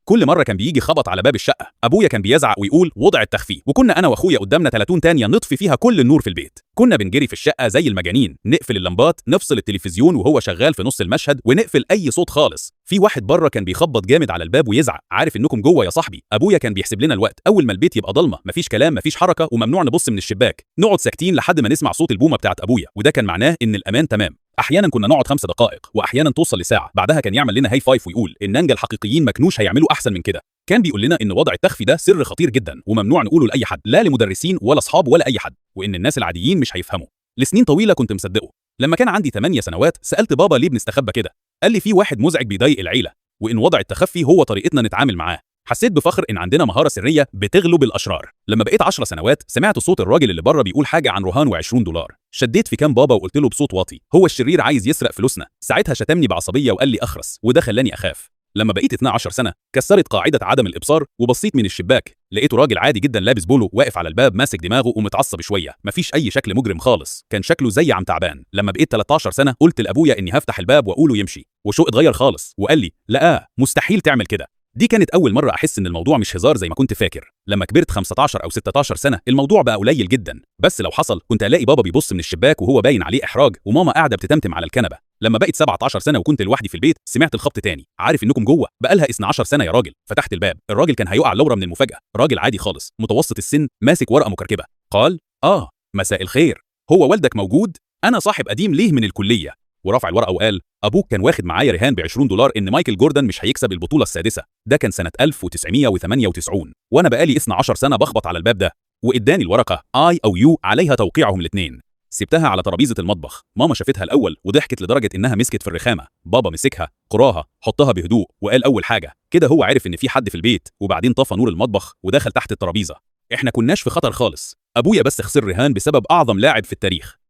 كل مرة كان بيجي خبط على باب الشقة، ابويا كان بيزعق ويقول وضع التخفي، وكنا انا واخويا قدامنا 30 ثانية نطفي فيها كل النور في البيت. كنا بنجري في الشقة زي المجانين، نقفل اللمبات، نفصل التلفزيون وهو شغال في نص المشهد، ونقفل اي صوت خالص. في واحد بره كان بيخبط جامد على الباب ويزعق، عارف انكم جوه يا صاحبي. ابويا كان بيحسب لنا الوقت، اول ما البيت يبقى ضلمة مفيش كلام مفيش حركة وممنوع نبص من الشباك، نقعد ساكتين لحد ما نسمع صوت البومه بتاعت ابويا، وده كان معناه ان الامان تمام. احيانا كنا نقعد 5 دقائق، واحيانا توصل لساعة. بعدها كان يعمل لنا high five ويقول النانجا الحقيقيين ما كانوش هيعملوا احسن من كده. كان بيقول لنا ان وضع التخفي ده سر خطير جدا وممنوع نقوله لاي حد، لا لمدرسين ولا اصحاب ولا اي حد، وان الناس العاديين مش هيفهموا. لسنين طويلة كنت مصدقه. لما كان عندي 8 سنوات سالت بابا ليه بنستخبى كده. قال لي في واحد مزعج بيضايق العيلة، وان وضع التخفي هو طريقتنا نتعامل معاه. حسيت بفخر ان عندنا مهارة سرية بتغلب الاشرار. لما بقيت 10 سنوات سمعت صوت الراجل اللي بره بيقول حاجة عن رهان و20 دولار. شديت في كام بابا وقلت له بصوت واطي هو الشرير عايز يسرق فلوسنا. ساعتها شتمني بعصبيه وقال لي اخرس، وده خلاني اخاف. لما بقيت 12 سنة كسرت قاعدة عدم الابصار وبصيت من الشباك، لقيته راجل عادي جدا لابس بولو واقف على الباب ماسك دماغه ومتعصب شوية، مفيش اي شكل مجرم خالص، كان شكله زي عم تعبان. لما بقيت 13 سنة قلت لابويا اني هفتح الباب واقوله يمشي، وشو اتغير خالص وقال لي لا مستحيل تعمل كده. دي كانت أول مرة أحس إن الموضوع مش هزار زي ما كنت فاكر. لما كبرت 15 أو 16 سنة الموضوع بقى قليل جدا، بس لو حصل كنت ألاقي بابا بيبص من الشباك وهو باين عليه إحراج، وماما قاعدة بتتمتم على الكنبة. لما بقيت 17 سنة وكنت لوحدي في البيت سمعت الخبط تاني، عارف إنكم جوه، بقالها 12 سنة يا راجل. فتحت الباب، الراجل كان هيقع لورا من المفاجأة. راجل عادي خالص، متوسط السن، ماسك ورقة مكركبة. قال آه مساء الخير، هو والدك موجود؟ أنا صاحب قديم ليه من الكلية. ورفع الورقة وقال أبوك كان واخد معايا رهان ب 20 دولار إن مايكل جوردن مش هيكسب البطولة السادسة. ده كان سنة 1998، وأنا بقالي 12 سنة بخبط على الباب ده. وإداني الورقة IOU عليها توقيعهم الاثنين. سبتها على ترابيزة المطبخ، ماما شافتها الأول وضحكت لدرجة إنها مسكت في الرخامة. بابا مسكها، قراها، حطها بهدوء وقال أول حاجة كده هو عرف إن في حد في البيت، وبعدين طفى نور المطبخ ودخل تحت الترابيزة. إحنا كناش في خطر خالص، أبويا بس خسر رهان بسبب أعظم لاعب في التاريخ.